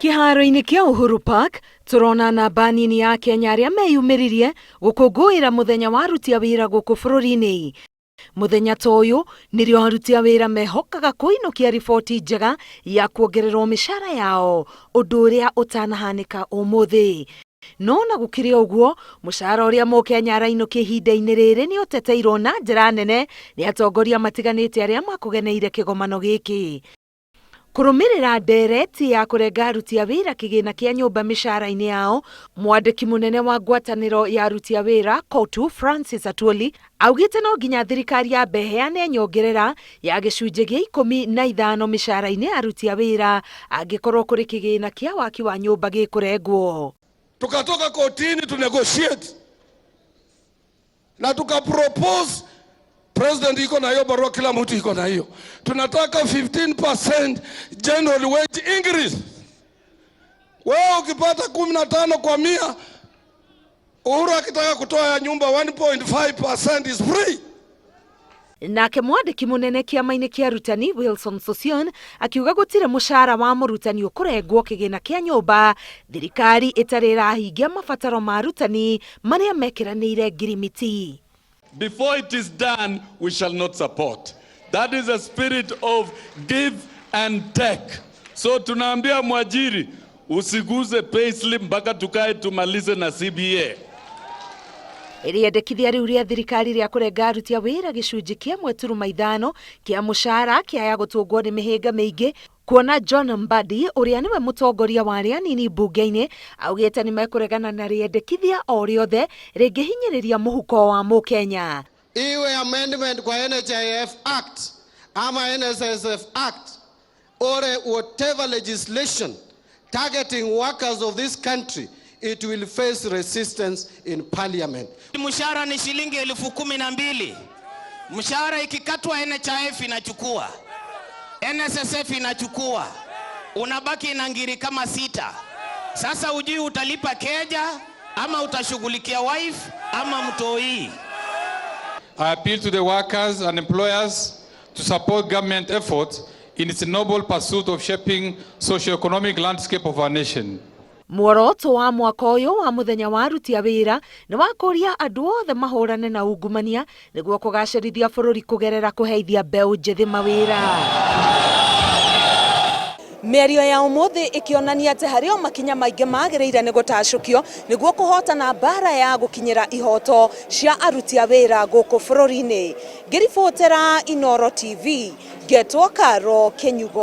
Kĩharo-inĩ kĩa Uhuru Park tũrona namba nini ya Kenya arĩa meyumĩririe gũkũngũĩra mũthenya wa aruti a wĩra gũkũ bũrũri-inĩ. Mũthenya ta ũyũ nĩrĩo aruti a wĩra mehokaga kũinũkia riboti njega ya kuongererwo mĩcara yao, ũndũ ũrĩa ũtanahanĩka ũmũthĩ. No ona gũkĩrĩ ũguo, mũcara ũrĩa mũkenya arainũkia ihinda-inĩ rĩrĩ nĩ ũteteirwo na njĩra nene nĩ atongoria matiganĩte arĩa makũgeneire kĩgomano gĩkĩ. Kũrũmĩrĩra ndereti ya kũrenga aruti a wĩra kĩgĩna kĩa nyũmba mĩcara-inĩ yao, mwandĩki mũnene wa ngwatanĩro ya aruti a wĩra COTU Francis Atwoli augĩte no nginya thirikari yambe ĩheane nyongerera ya gĩcunjĩ gĩa 15 mĩcara-inĩ ya aruti a wĩra angĩkorwo kũrĩ kĩgĩna kĩa waki wa nyũmba gĩkũrengwo. Tukatoka kotini tu negotiate na tukapropose. President iko na hiyo barua, kila mtu iko na hiyo. Tunataka 15% general wage increase. Wewe ukipata 15%, Uhuru akitaka kutoa ya nyumba 1.5% is free. Nake mwandĩki mũnene kĩama-inĩ kĩa arutani Wilson Sossion akiuga gũtirĩ mũcara wa mũrutani ũkũrengwo kĩgĩna kĩa nyũmba thirikari ĩtarĩ ĩrahingia mabataro ma arutani marĩa mekĩranĩire ngirimiti. Before it is done, we shall not support. That is a spirit of give and take. So tunaambia mwajiri usiguze payslip mpaka tukae tumalize na CBA. Rĩendekithia rĩu rĩa thirikari rĩa kũrenga aruti a wĩra gĩcunjĩ kĩa 1.5 kĩa mũcara kĩaya gũtũngwo nĩ mĩhĩnga mĩingĩ, kuona John Mbadi ũrĩa nĩwe mũtongoria wa arĩa anini mbunge-inĩ augĩte nĩ mekũregana na rĩendekithia o rĩothe rĩngĩhinyĩrĩria mũhuko wa mũkenya. Iwe amendment kwa NHIF Act ama NSSF Act or whatever legislation targeting workers of this country, it will face resistance in parliament. Mshahara ni shilingi 12,000. Mshahara ikikatwa, NHIF inachukua, NSSF inachukua, unabaki na ngiri kama sita. Sasa ujui utalipa keja ama utashughulikia wife ama mtoi. I appeal to the workers and employers to support government efforts in its noble pursuit of shaping socio-economic landscape of our nation. Muoroto wa mwaka ũyũ wa mũthenya wa aruti a wĩra nĩ wa kũria andũ othe mahũrane na ungumania nĩguo kũgacĩrithia bũrũri kũgerera kũheithia mbeũ njĩthĩ mawĩra. Mĩario ya ũmũthĩ ĩkĩonania atĩ harĩ o makinya maingĩ magĩrĩire nĩ gũtacũkio nĩguo kũhotana mbara ya gũkinyĩra ihoto cia aruti a wĩra gũkũ bũrũri-inĩ. Ngĩribotera Inooro TV, ngetwo Karo Kĩnyugo.